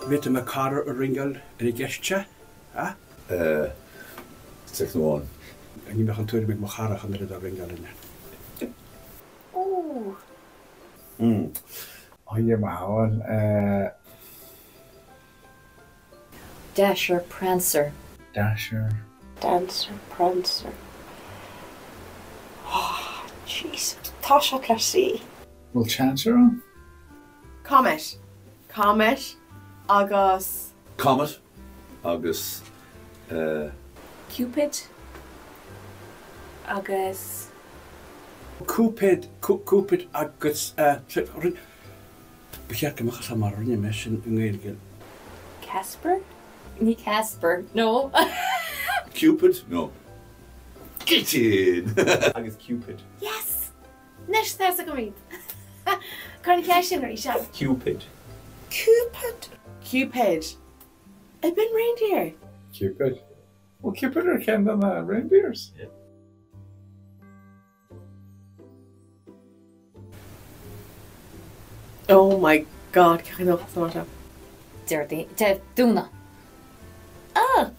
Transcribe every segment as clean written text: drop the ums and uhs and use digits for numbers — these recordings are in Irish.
Bhféadfadh mo cara a ringeáil ar an gceist seo, a? Eh, soicind amháin. Ní bheadh an tuairim ag mo chara ach an oiread á ringeáil inniu. Ó! Mm. Oidhe mo shamhail, eh. Dasher, Prancer. Dasher. Dancer, Prancer. Oh, jeez, tá sé le C. Bhfuil Chancer ann? Comet. Comet agus. Comet agus eh. Cupid agus. Cupid, Cupid agus eh. Ba cheart go mbeadh fhios agam mar rinne mé sin i nGaeilge. Casper? Ní Casper, no. Cupid? No. Get in! Agus Cupid. Yes! Anois tá fhios agam iad. Cuir an cheist sin arís, sea. Cupid. Cupid. Cupid. Ab in reindeer? Cupid. Bhfuil Cupid ar cheann de na reindeers? Yeah. Oh my God, cén chaoi nach bhfuil seo? Déardaoin, Dé Domhnaigh. Ah!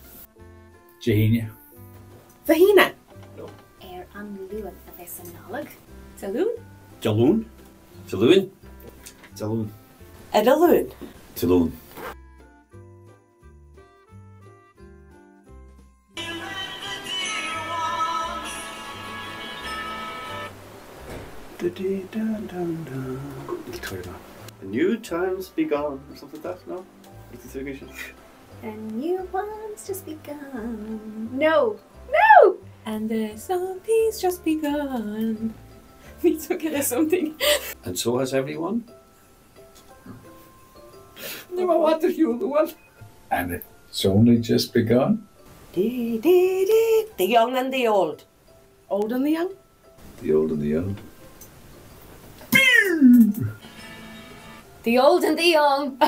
Dé hAoine. Dé hAoine. No. Ar an Luan a bheas an Nollaig. Dé Luain? Dé Luain. Dé Luain. Dé Luain. Ar an Luan. Dé Luain. A new time's begun or something like that, no? A new one's just begun. No! No! And the something's just begun. Ní tuigim something. And so has everyone. Ní mar what ar shiúl bhfuil. And it's only just begun. Dee dee dee, the young and the old. Old and the young? The old and the young. The old and the young!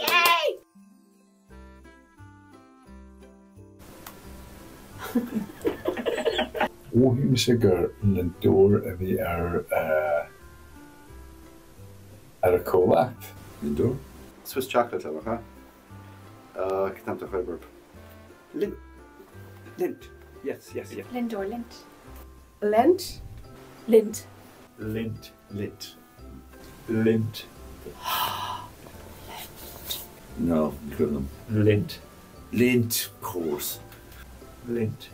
Yay! Mhothaigh mise gur Lindor a bhí ar ar a comhlacht. Lindor? Swiss chocolate ever, huh? Cad é verb? Lint. Lint. Yes, yes, yes. Lindor Lint. Lent? Lint. Lint. Lint. Lint. No, ní cuimhin liom. Lint. Lint, of course. Lint.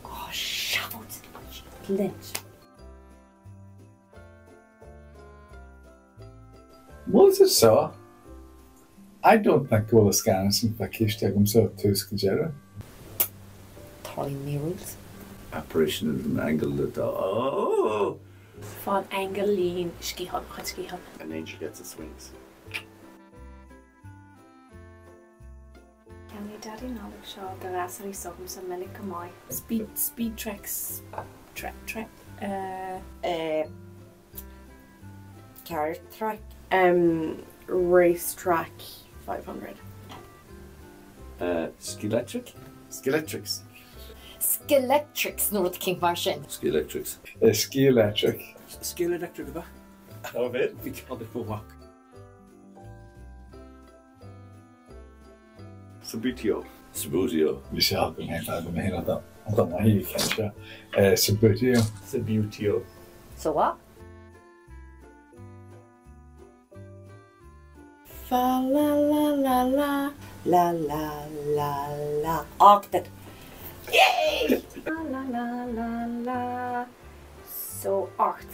Oh, shout! Lint. Bhfuil sé seo? I don't think go bhfuil an scannán sin feicthe agamsa ó tús go deireadh. Tarlaíonn míorúilt. Apparition of an aingeal atá. Oh! Fán aingilín sciathán, chuid sciathán. An angel gets its wings. Cheannaigh Daidí Nollag seo do ghasúraí s'agamsa minic go maith. Speed, speed tracks, tra, tra, eh. Eh, car track. Em, race track 500. Eh, Scalextric? Scalextrics. Scalextrics nó rud eicínt mar sin. Scalextrics. Scalextric. Scale electric ab ea? Cá bhfios? Bhí ceann ag mo mhac. Subbuteo. Subbuteo. Bhí sé agam féin fad mé féin atá maith í ceann seo. Subbuteo. Subbuteo. So what? Fa la la la la la la la la Octet. Yay! La la la la la So 8.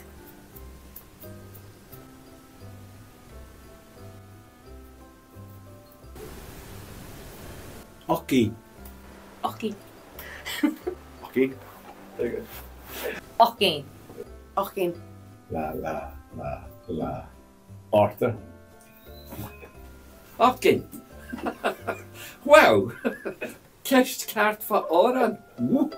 Ocí. Ocí. Ocí. Very good. Ochín. Ochín. La la la la Arthur. Ochín. Wow! Ceist ceart fá amhrán. Woo!